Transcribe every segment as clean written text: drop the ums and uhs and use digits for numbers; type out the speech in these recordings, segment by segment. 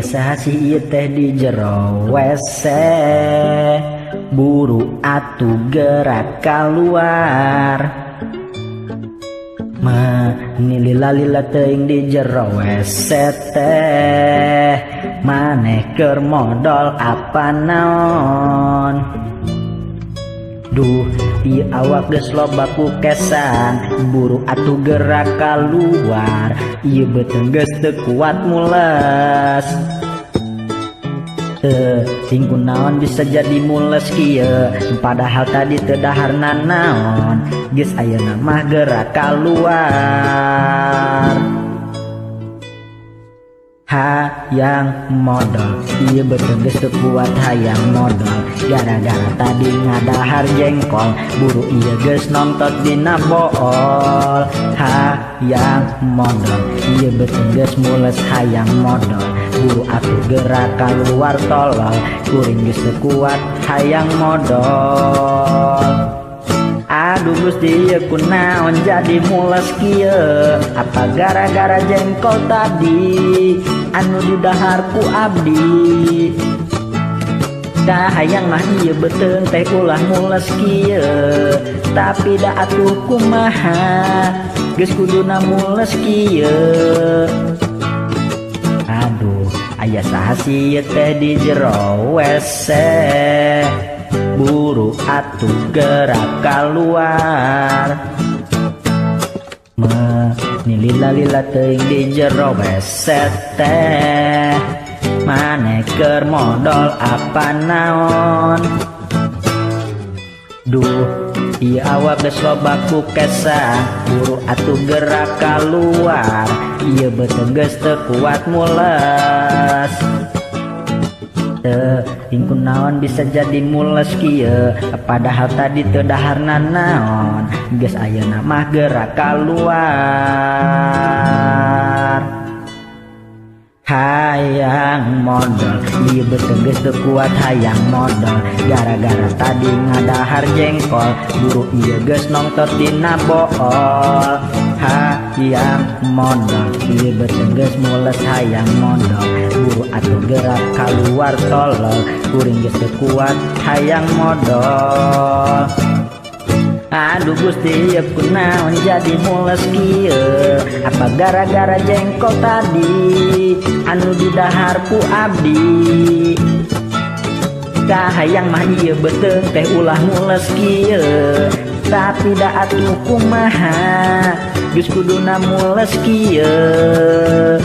saha sih ieu teh di jero WC. Buru atuh gerak keluar. Meni lila-lila teuing di jero WC teh. Maneh keur modol apa naon? Duh, ieu awak geus loba kukesan. Buru atuh gerak keluar. Ieu beuteung geus teu kuat mules. Teuing kunaon bisa jadi mules kieu, padahal tadi teu dahar nanaon. Geus ayeuna mah gerak keluar. Hayang modol, ieu beuteung geus teu kuat hayang modol. Gara-gara tadi ngadahar jengkol, buru ieu geus nontot dina bool. Hayang modol, ieu beuteung geus mules hayang modol. Buru atuh gerak keluar tolol, kuring geus teu kuat hayang modol. Aduh Gusti ieu kunaon jadi mules kieu? Apa gara-gara jengkol tadi anu didahar ku abdi? Da hayang mah ieu beuteung teh ulah mules kieu, tapi da atuh kumaha geus kuduna mules kieu. Aduh, aya saha sih ieu teh di jero WC? Buru atuh gerak keluar. Meni lila-lila teuing di jero WC teh. Maneh keur modol apa naon? Duh, ieu awak geus loba kukesan. Buru atuh gerak keluar. Ieu beuteung geus teu kuat mules. Teuing kunaon bisa jadi mules kieu, padahal tadi teu dahar nanaon. Geus ayeuna mah gerak keluar. Hayang modol, ieu beuteung geus teu kuat hayang modol. Gara-gara tadi ngadahar jengkol, buru ieu geus nongtot dina bool. Hayang modol, ieu beuteung geus mules hayang modol. Buru atuh gerak keluar tolol, kuring geus teu kuat hayang modol. Aduh Gusti ieu kunaon jadi mules kieu? Apa gara-gara jengkol tadi anu didahar ku abdi? Kahayang mah ieu beuteung teh ulah mules kieu, tapi da atuh kumaha geus kuduna mules kieu.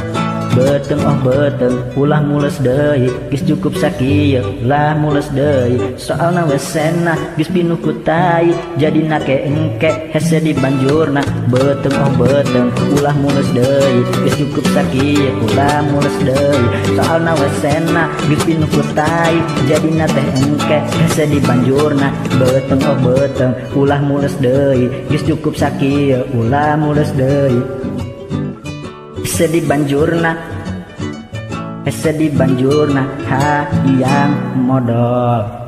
Beuteung oh beuteung ulah mules deui, geus cukup sakieu ulah mules deui. Soalna wesena geus pinuh ku tai, jadina ke engke hese di banjurna. Beuteung oh beuteung ulah mules deui, geus cukup sakieu ulah mules deui. Soalna wesena geus pinuh ku tai, jadina teh engke hese di banjurna. Beuteung oh beuteung ulah mules deui, geus cukup sakieu ulah mules deui. Hese di banjurna, hese di banjurna, hayang modol.